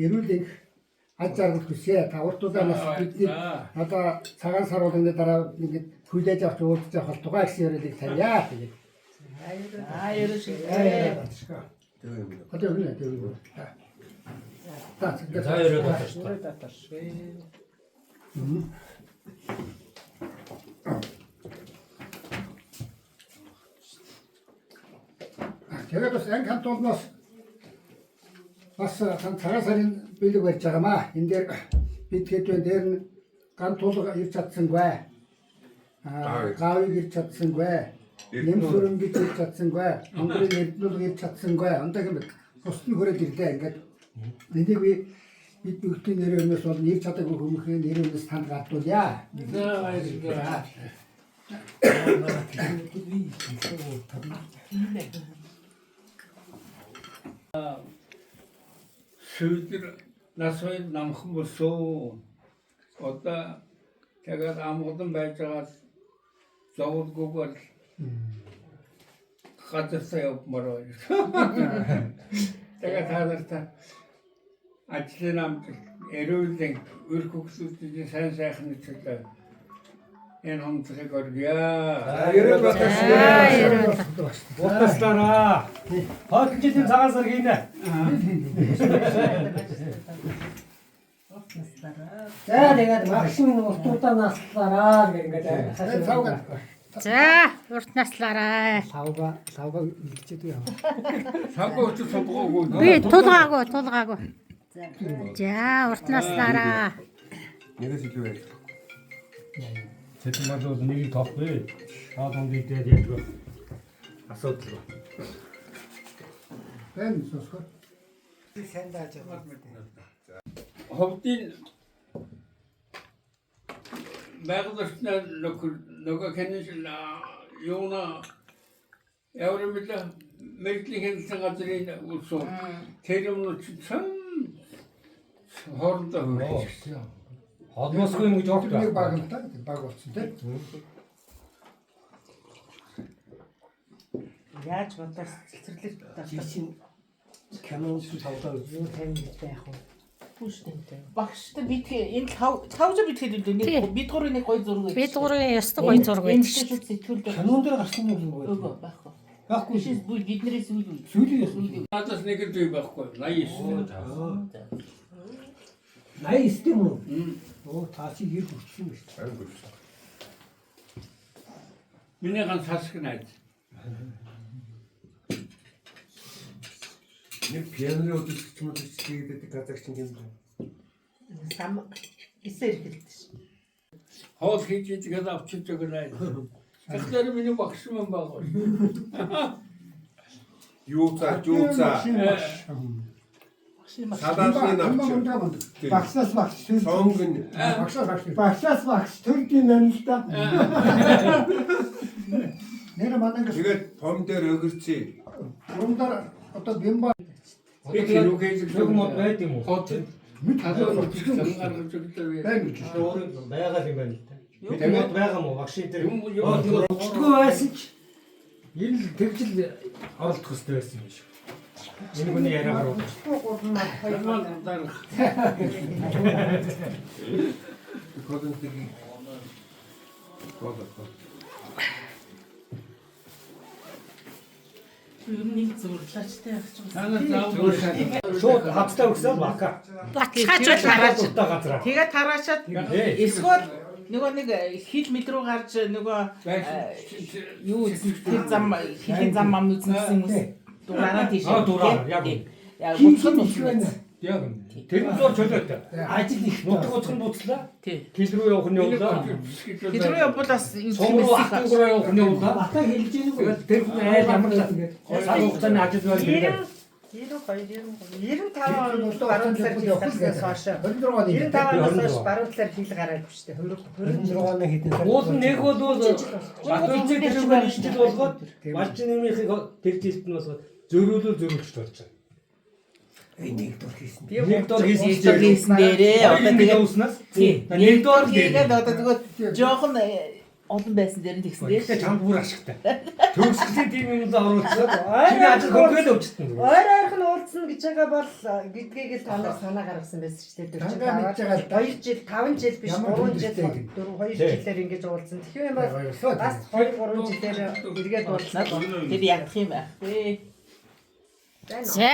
Эрүүл энх аж аргал хүсье. Та урт удаан нас бидний одоо цагаан сар болгоны дараа ингээд хүлээж авч уулзах явах болтугай гэсэн ёроолыг тавья. Тэгээд. Аа, ерөө шигтэй. Одоо өгнө тэг. За ингээд За ерөөл дотор шүү. Ерөө дотор шүү. Тэгээд бас анги хамт олноос бас цагаан сарын бэлэг барьж байгаамаа. Энэ дээр бид хэд вэ дээр нь ган тулга ирж чадсангүй. Аа гавыг ирж чадсангүй. Нэмсүрэн гэж ирж чадсангүй. Монголын эрдэнэлг ирж чадсангүй. Ондоо юм бус нь хүрээд ирлээ. Ингээд энийг би бид бүгдийн нэрээр өмнөөс бол нэр чадаагүй хүмүүхийн нэр өмнөөс танд гардуулъя. За баярлалаа. Сүйдэр нас хоёр намхан болсон. Одоо тэгээд амгалан байж байгаа зовлгүйгээр газарсаа явмаар байна. Тэгээд та нартай ажлын амжилт, эрүүл энх, үр хөгжлүүдийн сайн сайхны төлөө энэ хонцыг оргиё. За ерөөл дотор За шүү. ерөөл дотор. Утаслаараа. Хотлон жилийн цагаан сар гинэ. За тэгээд багш минь урт удаа наслаараа гэх ингээд Тэгээд цавга. За урт наслаарай. лавга лавга үлдчихэд яа. Савга өчөж сувгаагүй. Би тулгаагүй тулгаагүй. За урт наслаараа. Нэгээс илүү байх. Цэцэн бол нэг тоохгүй. Таа дунд идээд ядгүй. Асуудалгүй. Ben сонсгоо. Сайн дааж байгаа. Ховдын байгаль орчноо нөгөө хэнэш юуна яврымла мэрэгжлийн хяналтын газрын үлсүү тэр юм чинь цам хоорондоо хөрөж. Холбоосгүй юм гэж огт Нэг баг байна. л та баг болсон тийм. Яаж бодоос цэцэрлэг дотор Чи кинон тавдаа юу тань гэж байх вэ? Багштай бид энэ лав лавжа бид хэд үлээ нэг бид гурвын нэг гой зураг Бид гурвын ёстой гоё зураг байдаг шүү. шүү. Сэтгүүл дээр Кинон дээр гарсан юм уу? Үгүй байхгүй. Байхгүй Биш бүр биднэрээс үйл үйл. Сүүлийн юм. Надаас нэг л зүй байхгүй 89. 89 юм уу? Оо та чи 90 хүрсэн юм шүү. Харин гүйлсэн. Миний ганц хасаг найз. Нэг пианоны үзэгч юм уу хийгээд байдаг газар чинь юм байна. Сам эсээр хэлдэг ш. Хоол хийж идэхэд авчиж өгнө. Тэгэхээр миний багш мөн байгаа. Юу за, юу за. Салаалын авч. Багшаас багш төр Сонгон Багшаа багш. багшаас багш төрдийн юм л да. Нэр манай ингэ тэгээд пом дээр өгөрцөө. урамдаар одоо бимба Би хэрэг хийж Нэг мод байд юм уу? Хот мэд талаар үзсэн гаргаж өглөө. байна гэж. Өөр байгаа юм байна л да. Нэг мод байгаа юм уу? Багшийн дээр. Юм юм Өчтгөө байсан ч энэ л тэгжил оролдох хэрэгтэй байсан юм шиг. Энэ хүний яриагаар бол. Герман дарах. Кодон тийг. Кодон. Ер нь нэг зурлаач те яг ч. Танаас заавал Шууд хавцтай өгсөн бака. Баталгаажуул гараад. Дуртай газраа. Тэгээ тараачаад эсвэл нөгөө нэг хил мэд рүү гарч нөгөө юу үзэн тэр зам хилийн зам мам үзэн гэсэн хүмүүс дураараа тийш. Аа, дураараа, яг үнэ. Яг уцхан байна. Яг үнэ. Тэр нь зур чөлөөтэй. Ажил их. Нутаг уцхан буцлаа. Тий. Хил рүү явах нь явлаа. Хил рүү явбал бас Сум руу алтан руу явах нь явлаа. Бата хэлж гин үү? Тэгээд тэр хүн айл ямар л сар хугацааны ажил байл гэдэг. 92 93 95 онд баруун талаар хил гарснаас хойш 26 оны 95 оноос хойш баруун талаар хил гараагүй шүү дээ. 20 26 оны хэдэн сар. Уул нь нэг бол Батүлзээ тэрүүгээр энэ жил болгоод Малчин нэмийнхийг тэр жилд нь болгоод зөрүүлэл зөрүүлж болж байгаа. Нэг дор хийсэн. Нэг дор хийсэн Нэг дор хийсэн дээрээ одоо тэгээд тэгээд уснаас тий. нэг дор хийгээд одоо тэгвэл жоохон Олон байсан дээр нь тэгсэн Гэхдээ дээ. чамд бүр ашигтай. Төгсгөлийн тим юмд оруулаад Ойр чиний ажил хөнгөл өвчтөн. Ойр ойрхон уулзна гэж байгаа бол гэдгийг л та нар санаа гаргасан байсан шүү дээ. Тангаа мэдж байгаа л да. 2 жил, 5 жил биш Ямар 3 жил, хүндтэй гин. 4 2 жилээр ингэж уулзсан. Тэгэх юм бол Баярлалаа. бас 2 3 жилээр эргээд уулзсан. Тэр ядах юм байх. Тэ. За.